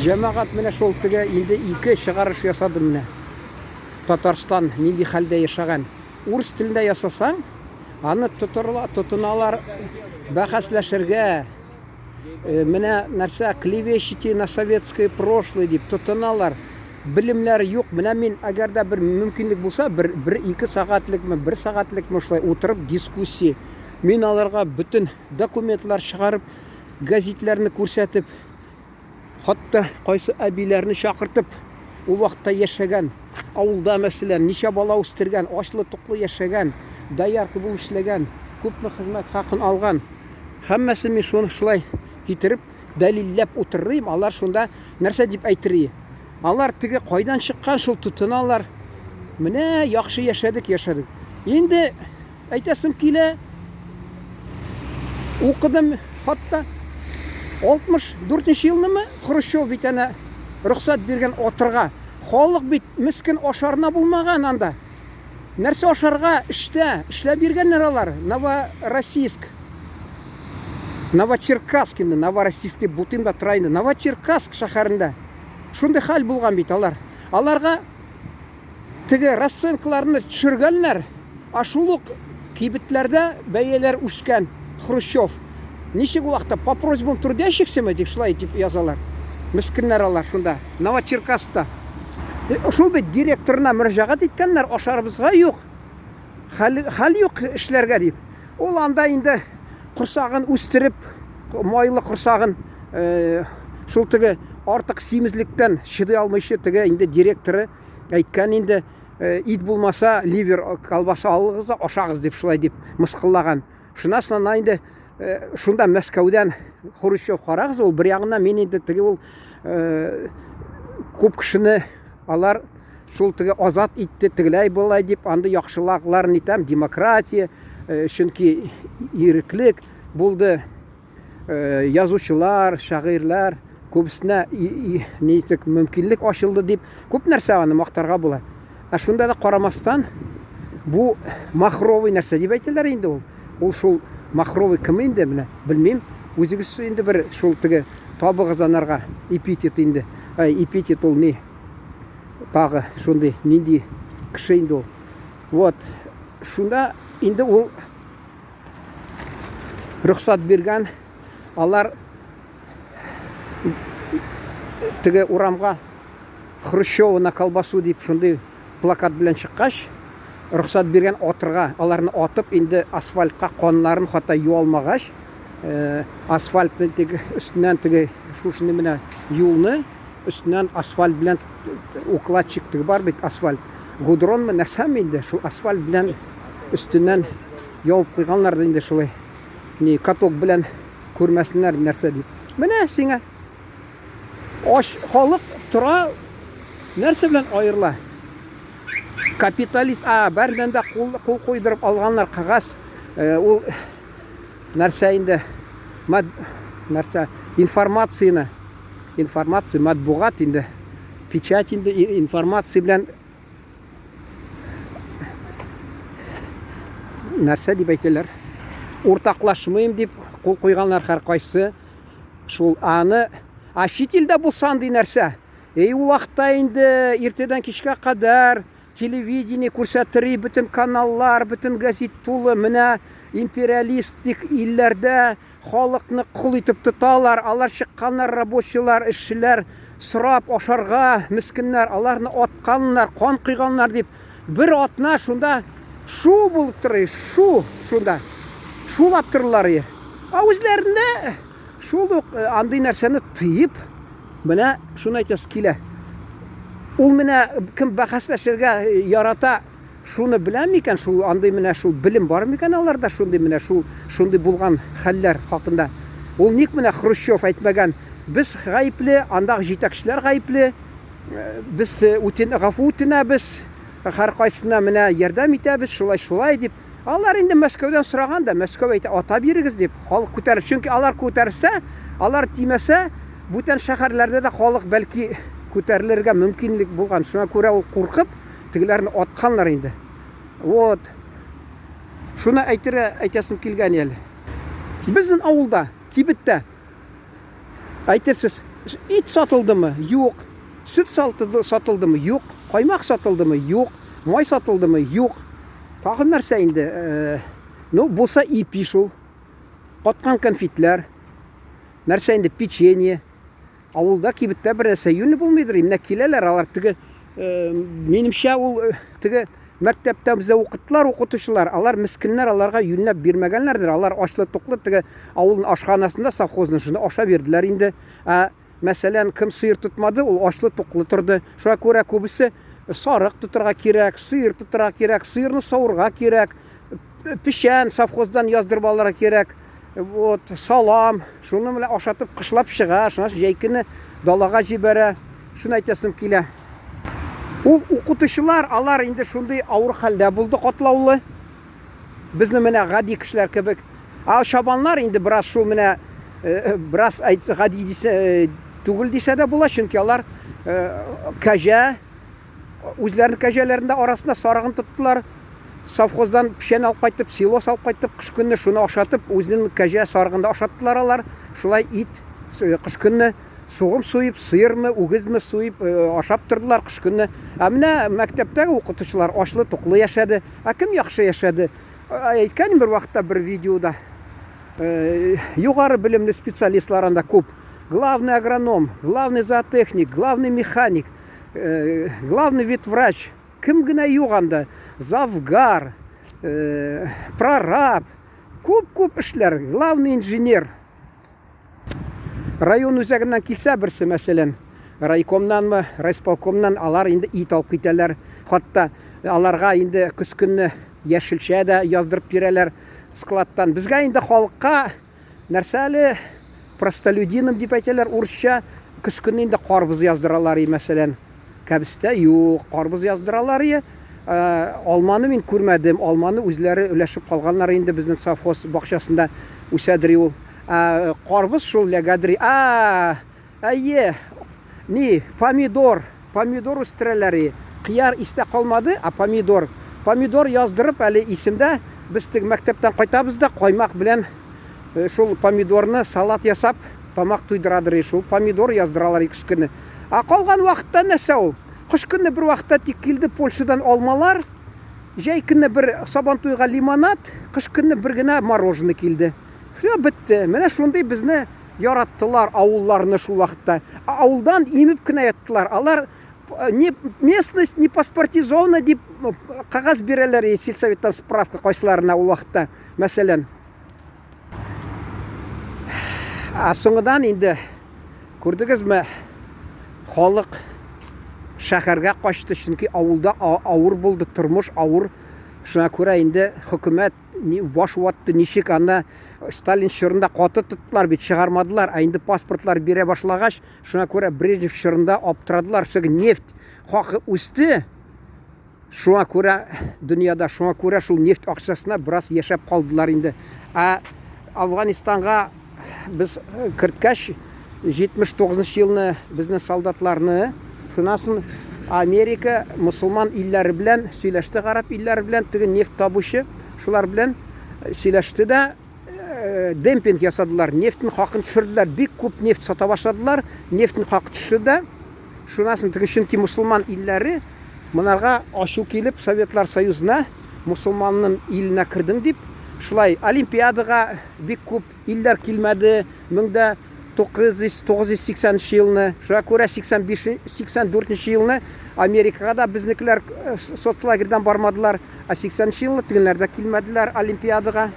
Җәмәгать менә шул теге инде ике чыгарыш ясадым менә. Татарстан нинди хәлдә яшәгән. Урыс телендә ясасаң, аны тотырла, тотыналар бәхәсләшергә. Э, менә нәрсә, клевещите на советское прошлое дип тотыналар. Белемнәре юк. Менә мин, әгәр дә бер мөмкинлек булса, бер, бер ике сәгатьлекме, бер сәгатьлекме шулай утырып дискуссия. Мин аларга бөтен документлар чыгарып, гәзитләрне күрсәтеп, хатта кайсы әбиләрне чакыртып, ул вакытта яшәгән, авылда мәсәлән, ничә бала үстергән, ачлы-туклы яшәгән, доярка булып эшләгән, күпме хезмәт хакын алган. Һәммәсен мин шуны шулай китереп, дәлилләп утырыйм, алар шунда нәрсә дип әйтер? Алар теге кайдан чыккан шул тотыналар. Менә яхшы яшәдек, яшәдек. Инде Әйтәсем килә, укыдым хатта 64 нче елнымы Хрущев бит әнә рөхсәт биргән атырга. Халык бит мескен ашарына булмаган анда. Нәрсә ашарга эштә, эшләп биргәннәр алар. Новороссийск. Новочеркасск инде, Новороссийск дип бутыйм да тора инде. Новочеркасск шәһәрендә шундый хәл булган бит алар. Аларга Теге расценкаларны төшергәннәр, а шул ук кибетләрдә бәяләр үскән. Хрущев. Ничек ул вакытта по просьбам трудящихся мы дип шулай дип язалар. Мескеннәр алар шунда, Новочеркасскта. Э, шул бит директорына мөрәҗәгать иткәннәр, ашарыбызга юк. Хәл, хәл юк эшләргә дип. Ул анда инде корсагын үстереп, майлы корсагын э, шул теге артык симезлектән чыдый алмыйча теге инде директоры әйткән инде э, ит булмаса ливер колбаса алыгыз да ашагыз дип шулай дип мыскыллаган. Шуннан соң инде э, шунда Мәскәүдән Хрущев карагыз, ул бер ягыннан мин инде теге ул э, күп кешене алар шул теге азат итте, тегеләй болай дип, анда яхшылакларын итәм, демократия, э, чөнки иреклек булды. Э, язучылар, шагыйрьләр күбесенә нитек мөмкинлек ачылды дип, күп нәрсә аны мактарга була. Ә шунда да карамастан, бу махровый нәрсә дип әйтәләр инде ул. Ул шул махровый кем инде, менә белмим. Үзегез инде бер шул теге табыгыз анарга эпитет инде. Әй, эпитет ул ни? Тагы шундый нинди кеше инде ул. Вот. Шунда инде ул рөхсәт биргән. Алар теге урамга Хрущева на колбасу дип шундый плакат белән чыккач, рөхсәт биргән атырга, аларны атып инде асфальтка каннарын хата юалмагач, э, асфальтны теге өстеннән теге шушыны менә юлны өстеннән асфальт белән укладчик теге бар бит асфальт. Гудронмы нәрсәме инде шул асфальт белән өстеннән явып куйганнар да инде шулай. Ни каток белән күрмәсеннәр нәрсә дип. Менә сиңа ач халык тора нәрсә белән аерыла? Капиталист, а, бәрдән дә кул, кул куйдырып алганнар кәгазь, э, ул нәрсә инде мад, нәрсә информацияне, информация, матбугат инде, печать инде информация белән нәрсә дип әйтәләр? Уртаклашмыйм дип кул куйганнар һәркайсы. Шул аны, а чит илдә булса андый нәрсә. Эй, ул вакытта инде иртәдән кичкә кадәр телевидение күрсәтер, бөтен каналлар, бөтен газет тулы. Менә империалистик илләрдә халыкны кол итеп тоталар. Алар чыкканнар, рабочийлар, эшчеләр сорап ашарга, мескеннәр, аларны атканнар, кан койганнар дип. Бер атна шунда шу булып торыр, шу шунда. Шулап торырлар. Ә үзләрендә шул ук э, андый нәрсәне тыеп, менә шуны әйтәсе килә. Ул менә кем бәхәсләшергә э, ярата, шуны белә микән, шул андый менә шул белем бар микән аларда, шундый менә шул шундый булган хәлләр хакында. Ул ник менә Хрущев әйтмәгән, без гаепле, андагы җитәкчеләр гаепле, Без үтен, гафу үтенәбез, һәркайсына менә ярдәм итәбез, шулай-шулай дип. Алар инде Мәскәүдән сораган да, Мәскәү әйтә, ата бирегез дип, халык күтәрер. Чөнки алар күтәрсә, алар тимәсә, бүтән шәһәрләрдә дә халык бәлки күтәрелергә мөмкинлек булган. Шуңа күрә ул куркып, тегеләрне атканнар инде. Вот. Шуны әйтергә әйтәсем килгән әле. Безнең авылда, кибеттә әйтерсез, Ит сатылдымы? Юк. Сөт сатылдымы? Юк. Каймак сатылдымы? Юк. Май сатылдымы? Юк. Тагын нәрсә инде? Э, ну, булса ипи шул. Каткан конфетлар. Нәрсә инде печенье. Авылда кибеттә бер нәрсә юньле булмыйдыр. Менә киләләр алар теге э, минемчә ул э, теге мәктәптә бездә укыттылар укытучылар. Алар мескеннәр, аларга юньләп бирмәгәннәрдер. Алар ачлы-туклы теге авылның ашханасында совхозның шунда аша бирделәр инде. Ә мәсәлән, кем сыер тотмады, ул ачлы-туклы торды. Шуңа күрә күбесе сарык тотарга кирәк, сыер тотарга кирәк, сыерны савырга кирәк, печән совхоздан яздырып алырга кирәк. Вот, салам, шуны менә ашатып кышлап чыга, шуннан җәй көне далага җибәрә. Шуны әйтәсем килә. Ул укытучылар, алар инде шундый авыр хәлдә булды, катлаулы. Безне менә гади кешеләр кебек. Ә чабаннар инде бераз шул менә э, бераз гади дисә э, түгел дисә дә була, чөнки алар э, кәҗә Үзләренең кәҗәләрен дә арасында сарыгын тоттылар. Совхоздан печән алып кайтып, силос алып кайтып, кыш көнне шуны ашатып, үзенең кәҗә сарыгын да ашаттылар алар. Шулай ит кыш көнне сугым суеп, сыермы, үгезме суеп ашап тордылар кыш көнне. Ә менә мәктәптәге укытучылар ачлы-туклы яшәде. Ә кем яхшы яшәде? Әйткән бер вакытта бер видеода. Югары белемле специалистлар анда күп. Главный агроном, главный зоотехник, главный механик – Э, главный ветврач, кем генә юк анда, завгар, э, прораб, күп-күп эшләр, главный инженер. Район үзәгеннән килсә берсе, мәсәлән, райкомнанмы, райисполкомнан, алар инде ит алып китәләр. Хатта аларга инде көз көнне яшелчә дә яздырып бирәләр складтан. Безгә инде халыкка Нәрсә әле простолюдином дип әйтәләр урысча. Көз көне инде карбыз яздыралар, и, мәсәлән. Кәбестә юк, карбыз яздыралар, и. Э, алманы мин күрмәдем. Алманы үзләре өләшеп калганнар инде безнең совхоз бакчасында үсәдер ул. Ә, карбыз шул ләгәдер. А, Әйе, ни, помидор, помидор үстерәләр и. Кыяр истә калмады, ә помидор. Помидор яздырып әле исемдә, без теге мәктәптән кайтабыз да каймак белән э, шул помидорны салат ясап тамак туйдырадыр и шул помидор яздыралар и кыш көне. Ә калган вакытта нәрсә ул? Кыш көне бер вакытта тик килде Польшадан алмалар, җәй көне бер Сабантуйга лимонад, кыш көне бер генә мороженое килде. Все бетте. Менә шундый безне Яраттылар авылларны шул вакытта. Авылдан имеп кенә яттылар. Алар э, не местность не паспортизована дип э, кагаз бирәләр сельсоветтан справка кайсыларына ул вакытта, мәсәлән. Ә соңыдан инде күрдегезме, халык шәһәргә качты, чөнки авылда авыр булды, тормыш авыр. Шуңа күрә инде хөкүмәт баш ватты, ничек аны Сталин чорында каты тоттылар бит, чыгармадылар, ә инде паспортлар бирә башлагач, шуңа күрә Брежнев чорында аптырадылар, чөнки нефть хакы үсте, шуңа күрә дөньяда, шуңа күрә шул нефть акчасына бераз яшәп калдылар инде. Ә Афганистанга без керткәч, 79 елны безнең солдатларны, шуннан соң Америка мусулман илләре белән сөйләште, гарәп илләре белән, теге нефть табучы, шулар белән сөйләште дә, э, демпинг ясадылар, нефтьнең хакын төшерделәр, бик күп нефть сата башладылар, нефтьнең хакы төште дә, шуннан соң теге чөнки мусулман илләре монарга ачу килеп Советлар Союзына мусулманның иленә кердең дип, шулай Олимпиадага бик күп илләр килмәде, 1980 нче елны, шуңа күрә 85 84 нче елны Америкага да безнекеләр э, соцлагерьдан бармадылар, ә 80 нче елны тегеләр дә килмәделәр Олимпиадага.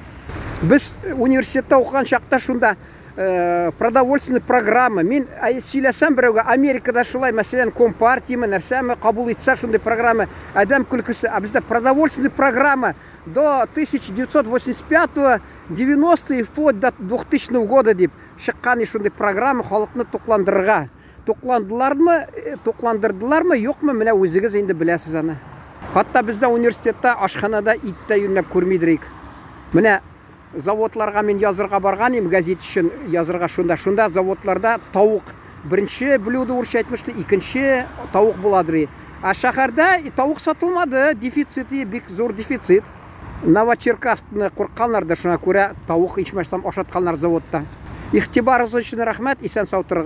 Без университетта укыган чакта шунда э, продовольственный программа. Мин сөйләсәм берәүгә, Америкада шулай, мәсәлән, компартияме, нәрсәме кабул итсә шундый программа, адәм көлкесе, ә бездә продовольственный программа до 1985 90 и вплоть до 2000 года дип чыккан и шундый программа халыкны тукландырырга. Тукландылармы, э, тукландырдылармы, юкмы, менә үзегез инде беләсез аны. Хатта бездә университетта ашханада ит тә юньләп күрмидер ик. Менә заводларга мин язырга барган идем, газет өчен язырга шунда. Шунда заводларда тавык беренче блюдо урысча әйтмешли, икенче тавык буладыр. Ә шәһәрдә тавык сатылмады, дефицит, бик зур дефицит. Новочеркасскны куркканнар да, шуңа күрә тавык ичмасам ашатканнар заводта. Игътибарыгыз өчен рәхмәт, исән-сау торыгыз.